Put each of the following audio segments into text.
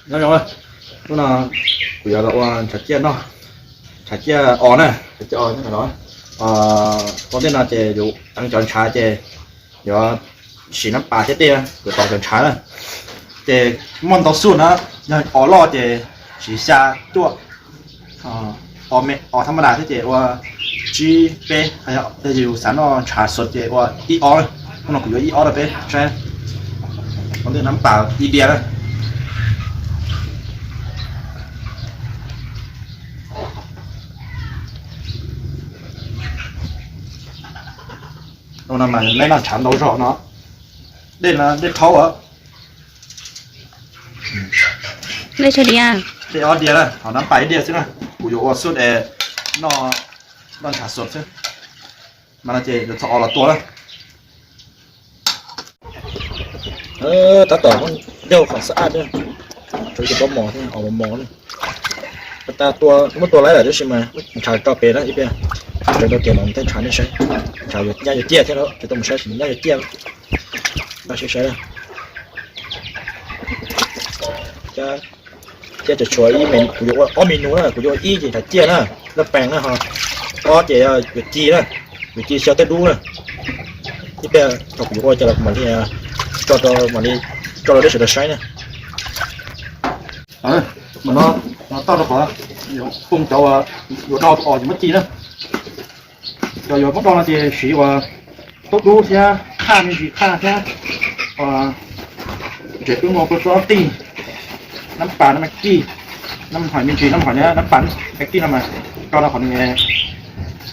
Nyob zoo, hnub no kuv yuav los ua ntshav ciaj noj, ntshav ciaj os na, ntshav ciaj os nyob no. Ua ntej no ces yus teev cov ntshav ces yuav siv nab pas thiab dej yuav tov cov ntshav na. Ces muaj ntau xub na, yog os loj ces siv xya cuaj, os me os thab maj das thiab ces ua tsib peb, yog yus xav noj ntshav xov ces ua ib ob. Hnub no kuv yuav ib ob rau peb saib, ua ntej nab pas ib diav na. Hnub no mas lawv noj ntshav ntau zog no, dej no dej thaub. Dej ob diav na, ho nab pas ib diav xwb na. Kuv yuav ua xub es noj ntshav xov xwb. Mas no ces yuav txhob os los tua na. Tab tom muab ncauj qhov xab ab, tsuav tus pob mos thiab os mos na. Tab tom muab tua laib lawm tab sis mas ntshav tso pem na ib pliag, tsuav rau tias los tej ntshav nej saib, ntshav yuav nyab yuav ciaj thiab, tsis tau mus saib xyov nyab yuav ciaj. Saib, thiab tsuas tshuav ib, kuv yuav ua ob menu na, kuv yuav ua ib ces ntshav ciaj na, laj pees na, ho ob ces yuav ci na, yuav ci xyaw tej dub na. Ib pliag thaum kuv yuav ua ces los kuv mam li tso rau, mam li tso rau nej sawv daws saib na. Mas no, no toj rau qhov yuav poob cov uas yuav do tus os ces muab ci na. Cov yuav muab do no ces siv uas taub dub thiab qhaj me ntsis qhaj thiab ntses pwb muaj pwb txob tij, nab pas nab mas kij, nab hais me ntsis nab hais nab pas nab kij no mas tso rau qhov nws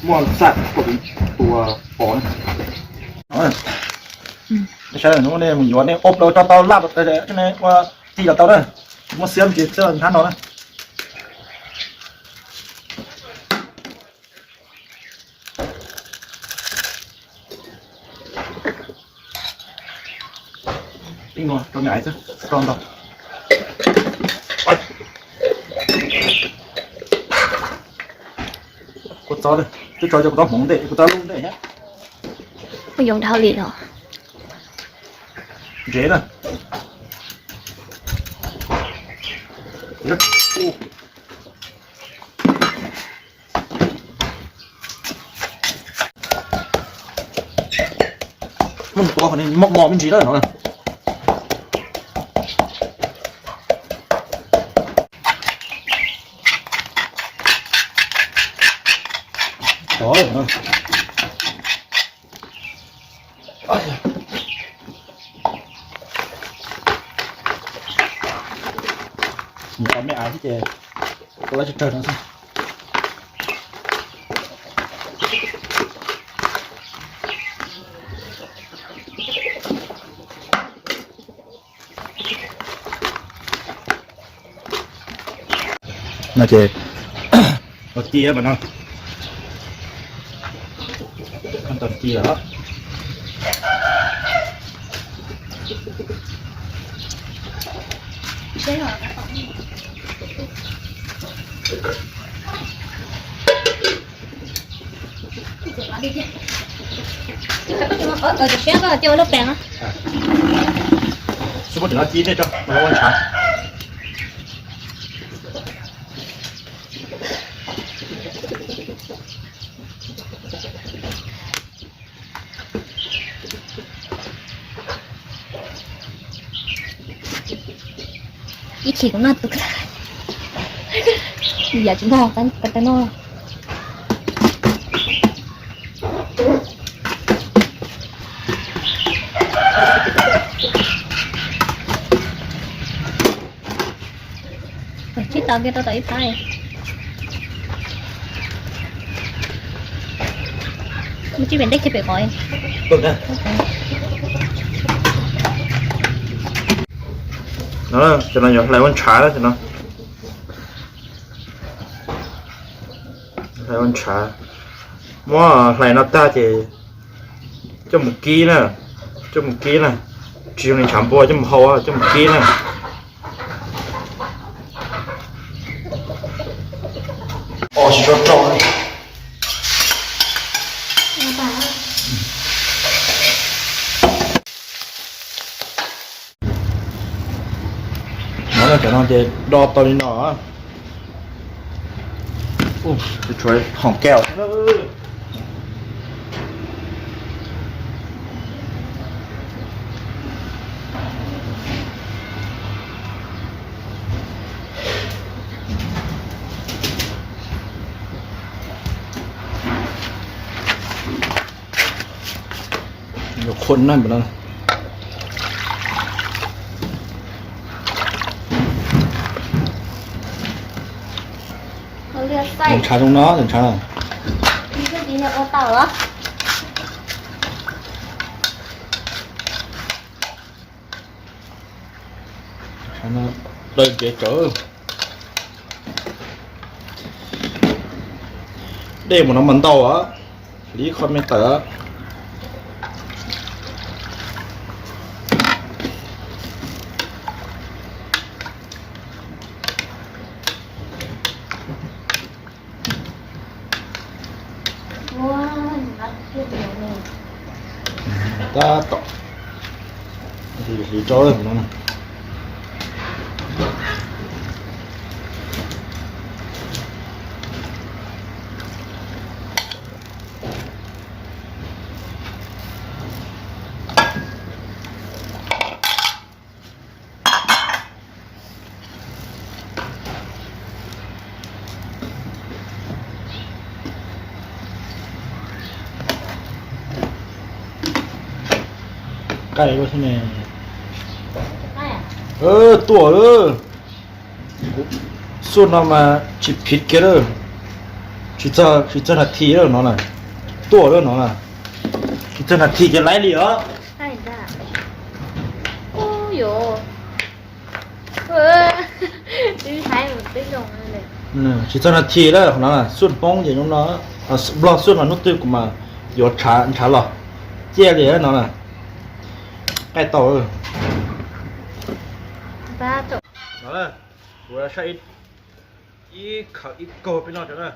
muaj xaj ua tus os na. Saib hnub nej mus yuav nej ob plaub tsob taub laj ua ci los tau na, muab xiab me ntsis xwb hnab no na. Ib no rau me aiv xwb, tso ntau. Kuv txob, twb tso cov kuv txob hmoov ntej, kuv txob lub ntej thiab. Kuv yoov dhau li os. Ntsev na. Muab tua qhov ni mos mos me ntsis na no. Nws me aiv thiab ces tua lawv tsawg tsawg no xwb. No ces ua ci mas no, tau ci lawm. Xub muab cov no ci tej tso mas ua ntshav. Ib chim kuv noj tus, yam tsis noj, noj. Tsib tau kiag rau tom ib phab. Muab tsib pem ntej kiag pem qhov. No, cov no yuav hlais ua ntshav na, cov no hlais ua ntshav. Muab hlais no tag ces coj mus kib na, coj mus kib na, tsis zoo li ntshav npua coj mus hau, coj mus kib na. Os tsis tso rau. No cov no Ces do tau li no. Tshuav hom keo. Yuav khuam na no. Ntshav zoo no, ntshav. Daws ntev tsawv. Dej mus no mas ntau, li qho me tawm. Tab tom hliv rau no. Qaij ua thiab ne. Tuaj lawm. Xuaj no mas tsis phiv kiag lawm. Tsis txog nas this lawm no na. Tuaj lawm no na. Tsis txog nas this ces laib li os. Tsis txog nas this lawm no, xuaj poob ces hnub no, Nplog xuaj mas hnub twg kuv mas yuav ntshav los ciaj li no na. Qaij tau. Kuv saib ib khawm ib kaug peb no tso na.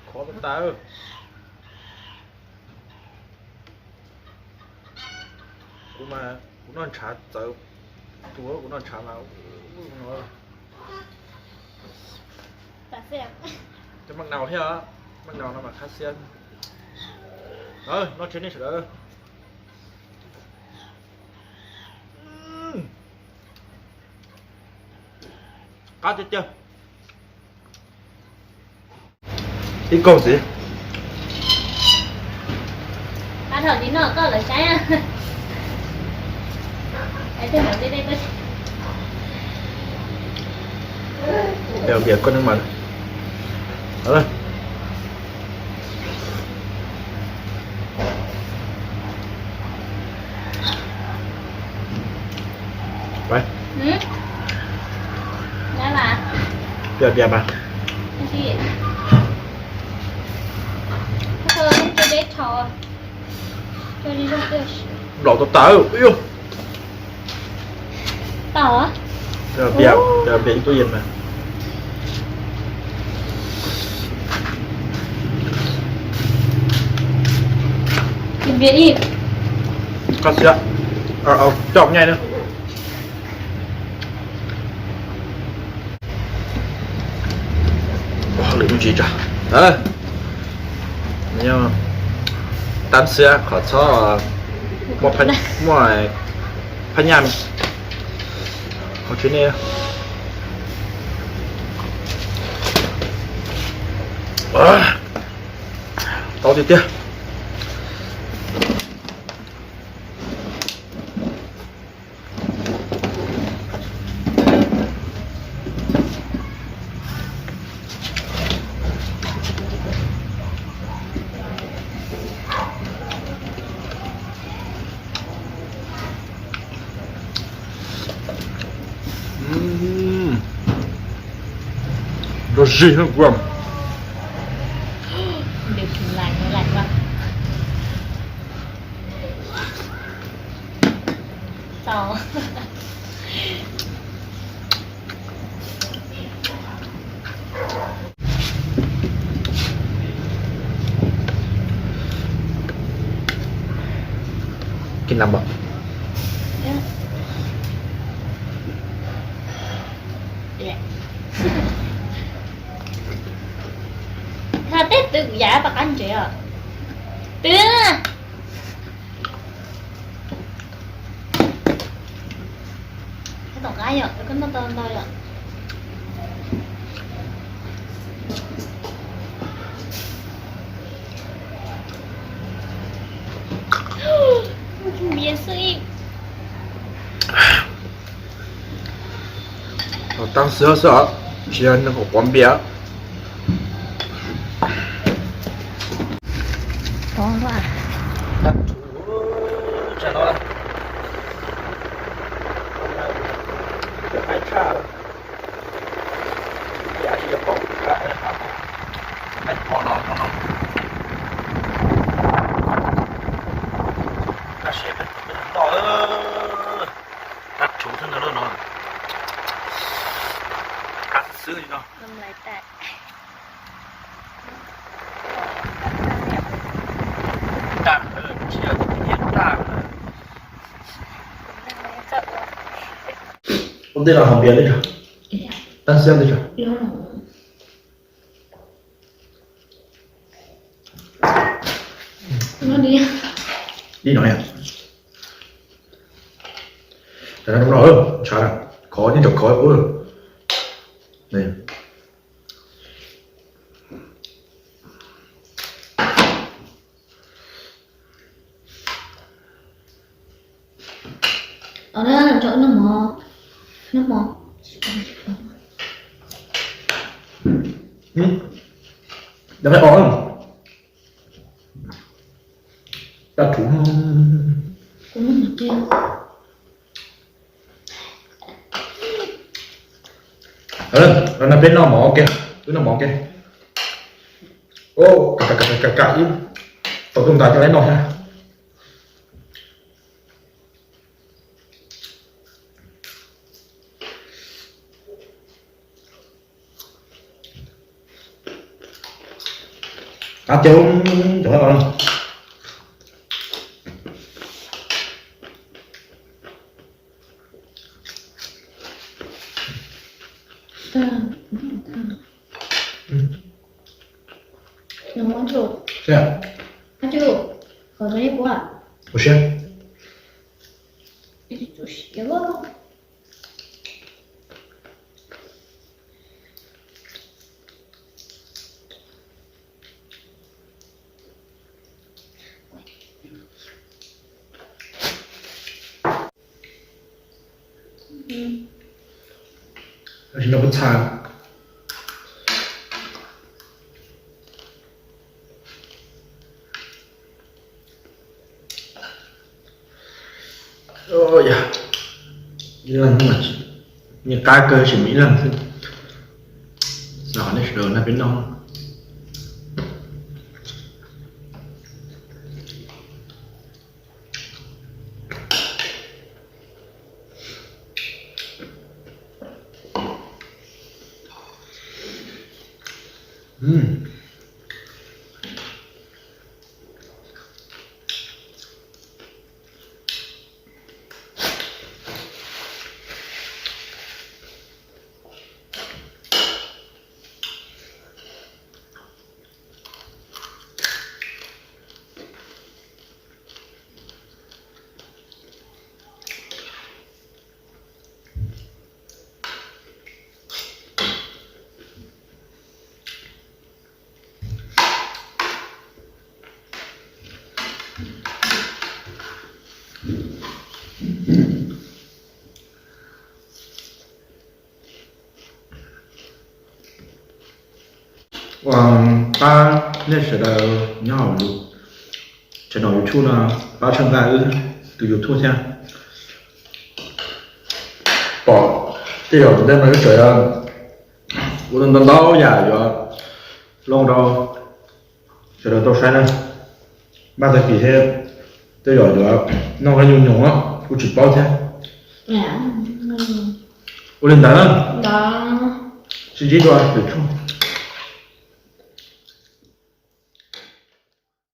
Khov tas tas. Kuv mas kuv noj ntshav txawv, kuv noj ntshav mas cov maj nau thiab, maj nau no mas qab xiab. Noj tsheb nej sawv daws. Qab tiag tiag. Ib kaug ntxiv. Vias koj neeg mas. Nplaum tas tas. Ib tug yees mas. Qab xiab, coj nyaij na. Lwm me ntsis tso. Tab xiab qhov txhob muaj phab nyaj. Qhov tsev ne. Tau tiag tiag. Rau zis kuv. Kis nas npam. Thaum tej twv kuv yam pab qab ntsev os. Twv. Tom qab yom, koj noj tau ntau yom. Mias xwb ib. Tag xwb xwb os, tsis yog neeg qhuav npias. Tab sis peb tus peb tus toj, tab rhuv xwb ntag lauj no. Qab xwb xwb li no. Daj, tsis yog tias tias daj. Ua ntej los haus npias li tso, tab xiab li tso. Li no yom. Tam no, ntshav, khov, nyob tsam khov ub. Noj mov, noj mov. Dab o, dab rhuv. Los no peb noj mov ua ke, wb noj mov ua ke. Kam kam kam ib, tau tuaj ntas coj lawv noj thiab. Qab tiag, cov qab no. Ua siab. Tab sis noj pub txha. Ib leeg, nyiaj qab kawg tsis muaj ib leeg xwb. Xav qhov nej sawv daws nrog peb noj. Ua pab nej sawv daws nyob hauv channel YouTube no, pab txhawb nqa wb tus YouTube thiab. Pom tej zaum ntej no wb tseem ua ntau ntau yam yuav los rau sawv daws tau saib na. Npaj tag kis thiab, tej zaum yuav noj ib nyuag nyoos, kuj tsis paub thiab. Ua li ntawd na, sib ntsib dua lwm tshooj.